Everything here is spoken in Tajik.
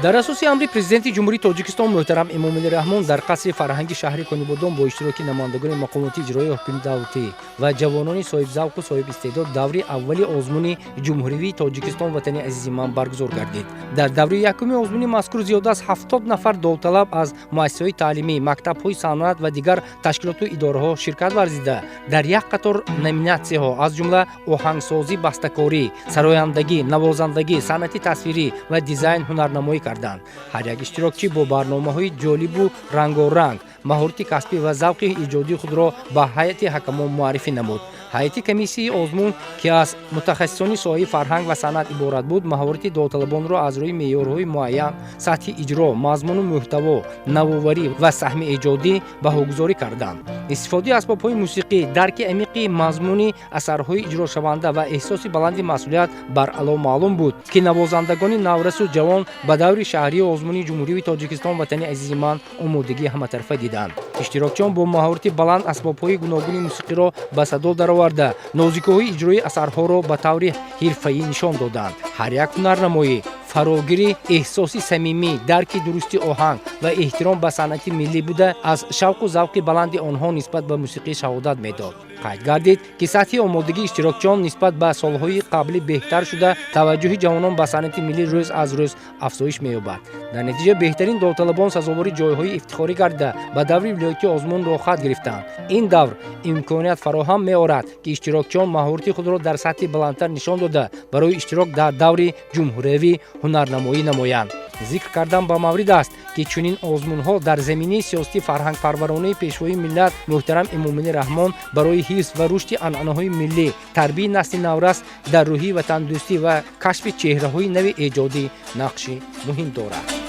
Дар асоси амри Президенти Ҷумҳурии Тоҷикистон муҳтарам Эмомалӣ Раҳмон дар қасри фарҳанги шаҳри Конибодом бо иштироки намояндагони мақомоти иҷроии ҳокими давлатӣ ва ҷавонони соҳибзавқу соҳибистеъдод даври аввали озмуни ҷумҳуривии «Тоҷикистон, ватани азизи ман» баргузор гардид. Дар даври якуми озмуни мазкур зиёда аз 70 нафар довталаб аз муассисаҳои таълимӣ, мактабҳои санъат ва дигар ташкилоту идораҳо ширкат варзида, дар як қатор номинатсияҳо, аз ҷумла оҳангсозӣ, бастакорӣ, сарояндагӣ, навозандагӣ, санъати тасвирӣ ва дизайн ҳунарнамоӣ карданд. Ҳар як иштирокчӣ бо барномаҳои ҷолибу рангоранг маҳорати касбӣ ва завқи иҷодии худро ба ҳайати ҳакамон муаррифӣ намуд. Ҳайати комиссияи озмун, ки аз мутахассисони соҳаи фарҳанг ва санъат иборат буд, маҳорати довталабонро аз рӯи меъёрҳои муайян: сатҳи иҷро, мазмуну муҳтаво, навоварӣ ва саҳми эҷодӣ баҳогузорӣ карданд. Истифодаи асбобҳои мусиқӣ, дарки амиқи мазмуни асарҳои иҷрошаванда ва эҳсоси баланди масъулият баръало маълум буд, ки навозандагони наврасу ҷавон ба даври шаҳрии озмуни ҷумҳурии «Тоҷикистон, ватани азизи ман» омодагии ҳаматарафа диданд. Иштирокчиён бо маҳорати баланд асбобҳои гуногуни мусиқиро ба садо дароварда, нозикиҳои иҷрои асарҳоро ба таври ҳирфаӣ нишон доданд. Ҳар як ҳунарнамоӣ фарогири эҳсоси самимӣ, дарки дурусти оҳанг ва эҳтиром ба санъати миллӣ буда, аз шавқу завқи баланди онҳо нисбат ба мусиқӣ шаҳодат медод. Қайд гардид, ки сатҳи омодагии иштирокчиён нисбат ба солҳои қаблӣ беҳтар шуда, таваҷҷӯҳи ҷавонон ба санъати миллӣ рӯз аз рӯз афзоиш меёбад. Дар натиҷа беҳтарин довталабон сазовори ҷойҳои ифтихорӣ гардида, ба даври вилоятии озмун роҳхат гирифтанд. Ин давр имконият фароҳам меорад, ки иштирокчиён маҳорати худро дар сатҳи баландтар нишон дода, барои иштирок дар даври ҷумҳуриявӣ ҳунарнамоӣ намоянд. Зикр кардан ба маврид аст, ки чунин озмунҳо дар заминаи сиёсати фарҳангпарваронаи Пешвои миллат муҳтарам Эмомалӣ Раҳмон барои ҳифз ва рушди анъанаҳои миллӣ, тарбияи насли наврас дар рӯҳии ватандӯстӣ ва кашфи чеҳраҳои нави эҷодӣ нақши муҳим дорад.